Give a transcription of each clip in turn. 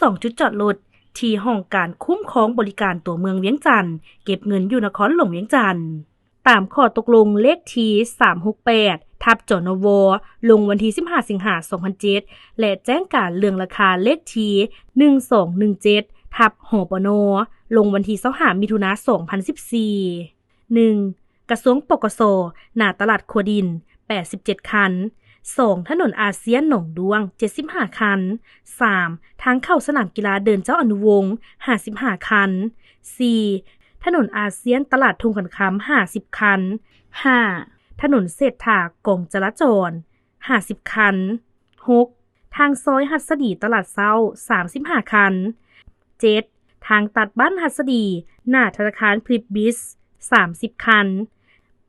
ສອງຈຸດຈອດລົດ ທີ່ຫ້ອງການຄຸ້ມຄອງບໍລິການຕົວເມືອງວຽງຈັນ ເກັບເງິນຢູ່ນະຄອນຫຼວງວຽງຈັນ ຕາມຂໍ້ຕົກລົງເລກທີສາມຫົກແປດ ທັບ ຈນວ ລົງວັນທີສິບຫ້າ ສິງຫາ ສອງພັນເຈັດ ແລະ ແຈ້ງການເລື່ອງລາຄາເລກທີໜຶ່ງສອງໜຶ່ງເຈັດ ທັບ ຫປນ ລົງວັນທີຊາວຫ້າ ມິຖຸນາ ສອງພັນສິບສີ່. ໜຶ່ງ ກະຊວງ ປກສ ໜ້າຕະຫຼາດຂົວດິນ ແປດສິບເຈັດຄັນ. ສອງ ຖະໜົນອາຊຽນໜອງດ້ວງ ເຈັດສິບຫ້າຄັນ. ສາມ ທາງເຂົ້າສະໜາມກິລາເດີ່ນເຈົ້າອະນຸວົງ ຫ້າສິບຫ້າຄັນ. ສີ່ ຖະໜົນອາຊຽນຕະຫຼາດທົ່ງຂັນຄຳ ຫ້າສິບຄັນ. ຫ້າ ຖະໜົນເສດຖາກອງຈະລາຈອນ ຫ້າສິບຄັນ. ຫົກ ທາງຊອຍຫັດສະດີຕະຫຼາດເຊົ້າ ສາມສິບຫ້າຄັນ. ເຈັດ ທາງຕັດບ້ານຫັດສະດີ ໜ້າທະນາຄານພລິບບິດ ສາມສິບຄັນ.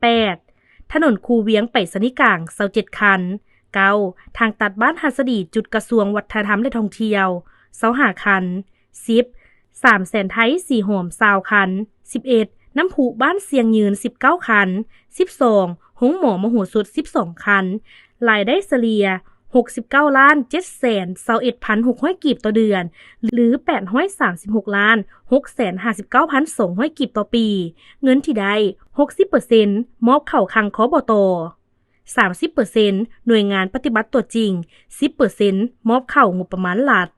ແປດ ຖະໜົນຄູວຽງໄປສະນີກາງ ຊາວເຈັດຄັນ. ເກົ້າ ທາງຕັດບ້ານຫັດສະດີ ຈຸດກະຊວງວັດທະນະທຳ ແລະ ທ່ອງທ່ຽວ ຊາວຫ້າຄັນ. ສິບ ສາມແສນໄທສີຫອມ ຊາວຄັນ. ສິບເອັດ ນ້ຳພຸບ້ານຊຽງຍືນ ສິບເກົ້າຄັນ. ສິບສອງ ໂຮງໝໍມະໂຫສົດ ສິບສອງຄັນ. ລາຍໄດ້ສະເລ່ຍ ຫົກສິບເກົ້າລ້ານເຈັດແສນຊາວເອັດພັນຫົກຮ້ອຍກີບຕໍ່ເດືອນ ຫຼື ແປດຮ້ອຍສາມສິບຫົກລ້ານຫົກແສນຫ້າສິບເກົ້າພັນສອງຮ້ອຍກີບຕໍ່ປີ. ເງິນທີ່ໄດ້ ຫົກສິບເປີເຊັນ ມອບເຂົ້າຄັງ ຄບຕ. ສາມສິບເປີເຊັນ ໜ່ວຍງານປະຕິບັດຕົວຈິງ. ສິບເປີເຊັນ ມອບເຂົ້າງົບປະມານລັດ.